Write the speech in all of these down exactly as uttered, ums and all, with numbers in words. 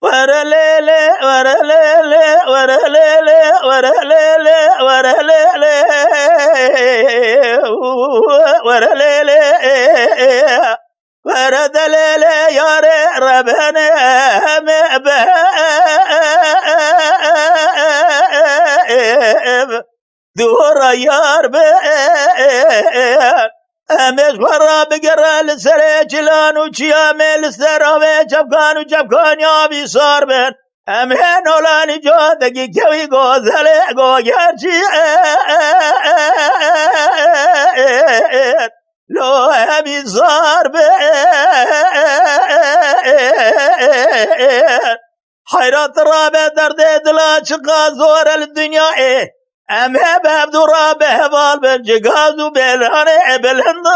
Were lê lê, were lê lê, were lê lê, were lê lê, were lê lê, were lê lê. Were delêlê yarê rebenê em ê bi dû re yar bin. Em ê ji xwe re bigere li serê çilan û çiyamê, li ser avê çepkan û çepkaniya vî sar bin. Em hê nolanî cadekî kewî gozelê go gerçî lo hemî zar bin. Heyrat rabe derdê dila çiqa zor e li dinyayê. Em hê bi hevdû re bi heval bin, cigaz û bêlanê bilind.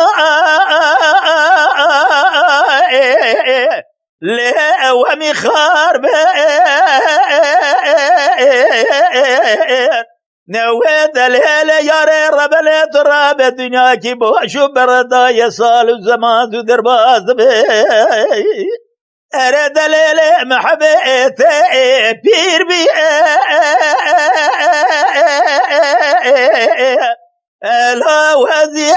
Lê ew hemî xar bin. Newê delêlê yarê rebelê tu rabe dinyakî boş û berdaye sal û zeman zû derbas dibe. Erê delêlê mehbê tê pîr bî. Ela wezî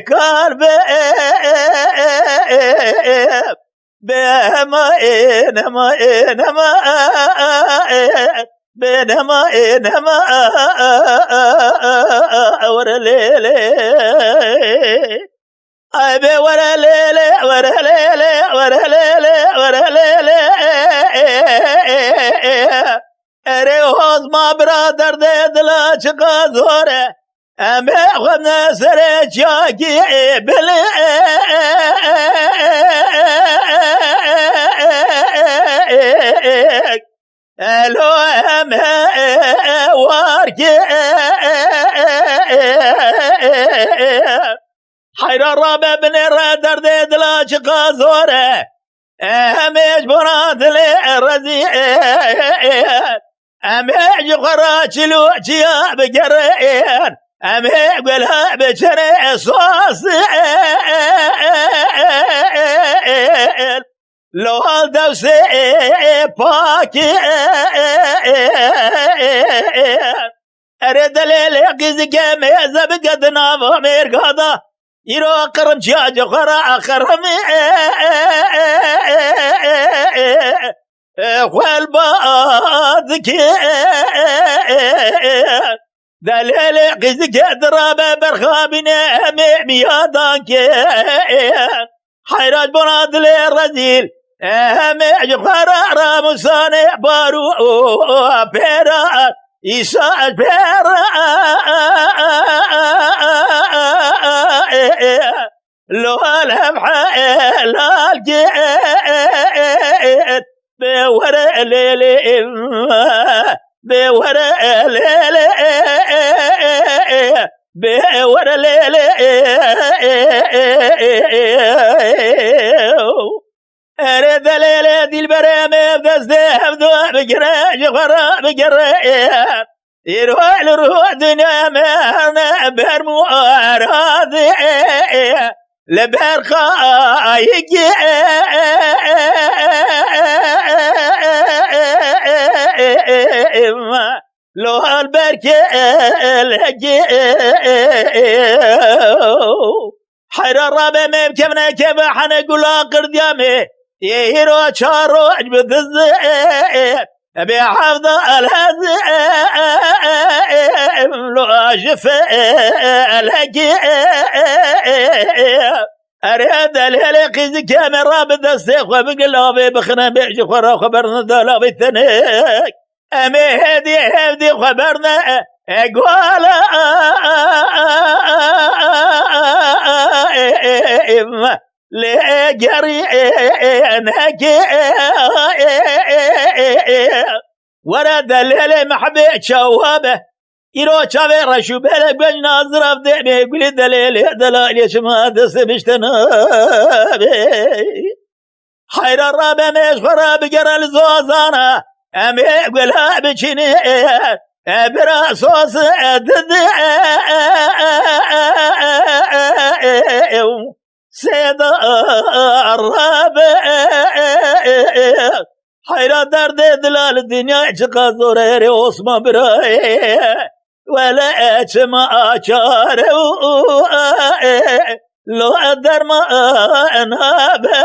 kar be. Be hema ê, nema ê, nema ê. Be nema ê, nema were lê lê. Ay be were lê lê, were lê lê, were lê lê, were lê lê. Erê hozma bira derdê dila çiqa zor e. Em ê xwe ne serê çiyakî bilê. Elo em ê warkê. Heyra rabe binê re derdê dila çiqa zor e. Em ê ji bona dilê rezî. Em ê ji xwe re çil û çiya bigerin. Em ê gula bi çerê sos. Lo hal dewsê pakê. Erê delê lê qîzike mêze bike di nava mêrga de. Îro qirim çiya ji xwe re qirim. Xwelba dike. Delêlê qîzike dirabe berxabîne em ê miyadan ke. Heyrac bona dilê rezîl. Em ê ji xwe re ramusanê bar û pêra. Îsa pêra. Lol em helal gê. Bê were lê lê, bê were lê lê, bê were lê lê. Erê delêlê dîlberê em ê destê hevdu bigire, ji xwe re bigire. Îro li rû dinya me herne bermû aradê. Li ber qayikê lo hal berkê lekê. Heyra rabe me kevne keve hene gula qirdiya me. Yê hîro çar roj bi diz. Bê hevda elhez. Lo ji fe lekê. Erê delêlê qîzikê me ra bi destê xwe bigil avê bixine bê ji xwe ra xwe berne dalavê tenek. Em ê hêdî hêdî xwe berne, e, gola, e, e, e, em lê gerî, e, e, e, nekê, e, e, e, e, e. Were delêlê mehbê çawa be. Îro çavê reş û belek beş nazirav demê gulê delêlê delalê şima destê mişte nabe. Heyra rabe me ji xwe re bigere li zozana. Em ê gula biçînê. E bira sos e didi. Sêda rabe. Heyra derdê dila li dinyayê çiqas zor e, erê Osman birayê. Wele çima çare û lo derman nabe.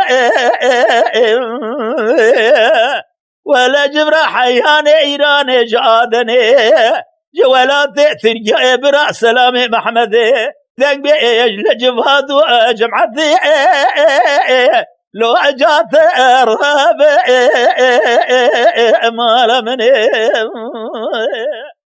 Wele civra heyanê Îranê ji Adenê, ji welatê Tirkiyeyê bira Selamê Mehmedê. Deng bê li civat û cemaetê, lo ecate rabe mala min ê.